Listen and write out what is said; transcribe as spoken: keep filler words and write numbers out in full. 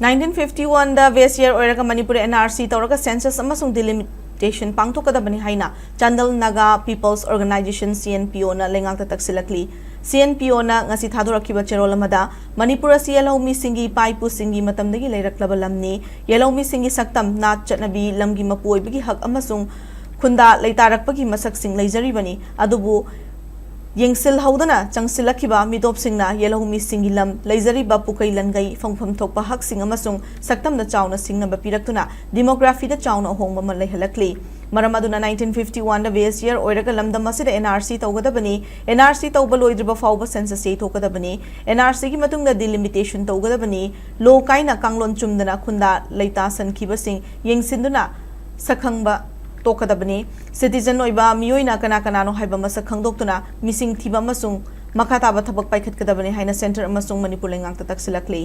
Nineteen fifty ꯋꯥꯟꯗ ꯕꯦꯁ year ꯑꯣꯏꯔꯒ Manipur and R C ꯇꯧꯔꯒ ꯁꯦꯟꯁꯁ ꯑꯃꯁꯨꯡ ꯗꯤꯂꯤꯃꯤꯇꯦꯁꯟ ꯄꯥꯡꯊꯣꯛꯀꯗꯕꯅꯤ ꯍꯥꯏꯅ Chandel Naga peoples organisation, C N P ꯑꯣꯅ ꯂꯩꯉꯥꯛꯇ ꯇꯛꯁꯤꯜꯂꯛꯂꯤ꯫ ꯁꯤ ꯑꯦꯟ ꯄꯤ ꯑꯣꯅ ꯉꯁꯤ ꯊꯥꯗꯣꯔꯛꯈꯤꯕ ꯆꯦꯔꯣꯜ ꯑꯃꯗ, ꯃꯅꯤꯄꯨꯔ ꯑꯁꯤ ꯌꯦꯜꯍꯧꯃꯤꯁꯤꯡꯒꯤ ꯏꯄꯥ ꯏꯄꯨꯁꯤꯡꯒꯤ ꯃꯇꯝꯗꯒꯤ ꯂꯩꯔꯛꯂꯕ ꯂꯝꯅꯤ꯫ ꯌꯦꯜꯍꯧꯃꯤꯁꯤꯡꯒꯤ ꯁꯛꯇꯝ, ꯅꯥꯠ, ꯆꯠꯅꯕꯤ, ꯂꯝꯒꯤ ꯃꯄꯨ ꯑꯣꯏꯕꯒꯤ ꯍꯛ ꯑꯃꯁꯨꯡ ꯈꯨꯟꯗꯥ ꯂꯩꯇꯥꯔꯛꯄꯒꯤ ꯃꯁꯛꯁꯤꯡ ꯂꯩꯖꯔꯤꯕꯅꯤ꯫ ꯑꯗꯨꯕꯨ ꯌꯦꯡꯁꯤꯜꯍꯧꯗꯅ ꯆꯪꯁꯤꯜꯂꯛꯈꯤꯕ ꯃꯤꯇꯣꯞꯁꯤꯡꯅ ꯌꯦꯜꯍꯧꯃꯤꯁꯤꯡꯒꯤ ꯂꯝ, ꯂꯩꯖꯔꯤꯕ ꯄꯨꯀꯩ ꯂꯟꯒꯩ, ꯐꯪꯐꯝ ꯊꯣꯛꯄ ꯍꯛꯁꯤꯡ ꯑꯃꯁꯨꯡ ꯁꯛꯇꯝꯗ ꯆꯥꯎꯅ ꯁꯤꯡꯅꯕ ꯄꯤꯔꯛꯇꯨꯅ ꯗꯤꯃꯣꯒ꯭ꯔꯥꯐꯤꯗ ꯆꯥꯎꯅ ꯑꯍꯣꯡꯕ ꯑꯃ ꯂꯩꯍꯜꯂꯛꯂꯤ꯫ ꯃꯔꯝ ꯑꯗꯨꯅ ꯅꯥꯏꯟꯇꯤꯟ ꯐꯤꯐꯇꯤ ꯋꯥꯟꯗ ꯕꯦꯁ ꯌꯔ ꯑꯣꯏꯔꯒ ꯂꯝꯗꯝ ꯑꯁꯤꯗ ꯑꯦꯟ ꯑꯥꯔ ꯁꯤ ꯇꯧꯒꯗꯕꯅꯤ꯫ ꯑꯦꯟ ꯑꯥꯔ ꯁꯤ ꯇꯧꯕ ꯂꯣꯏꯗ꯭ꯔꯤꯕ ꯐꯥꯎꯕ ꯁꯦꯟꯁꯁ ꯌꯩꯊꯣꯛꯀꯗꯕꯅꯤ꯫ ꯑꯦꯟ ꯑꯥꯔ ꯁꯤꯒꯤ ꯃꯇꯨꯡꯗ ꯗꯤꯂꯤꯃꯤꯇꯦꯁꯟ ꯇꯧꯒꯗꯕꯅꯤ꯫ ꯂꯣ ꯀꯥꯏꯅ ꯀꯥꯡꯂꯣꯟ ꯆꯨꯝꯗꯅ ꯈꯨꯟꯗꯥ ꯂꯩꯇꯥꯁꯟꯈꯤꯕꯁꯤꯡ ꯌꯦꯡꯁꯤꯟꯗꯨꯅ ꯁꯛꯈꯪꯕ ꯇꯣꯛꯀꯗꯕꯅꯤ꯫ ꯁꯤꯇꯤꯖꯟ ꯑꯣꯏꯕ ꯃꯤꯑꯣꯏꯅ ꯀꯅꯥ ꯀꯅꯥꯅꯣ ꯍꯥꯏꯕ ꯃꯁꯛ ꯈꯪꯗꯣꯛꯇꯨꯅ ꯃꯤꯁꯤꯡ ꯊꯤꯕ ꯑꯃꯁꯨꯡ ꯃꯈꯥ ꯇꯥꯕ ꯊꯕꯛ ꯄꯥꯏꯈꯠꯀꯗꯕꯅꯤ ꯍꯥꯏꯅ ꯁꯦꯟꯇꯔ ꯑꯃꯁꯨꯡ ꯃꯅꯤꯄꯨꯔ ꯂꯩꯉꯥꯛꯇ ꯇꯛꯁꯤꯜꯂꯛꯂꯤ꯫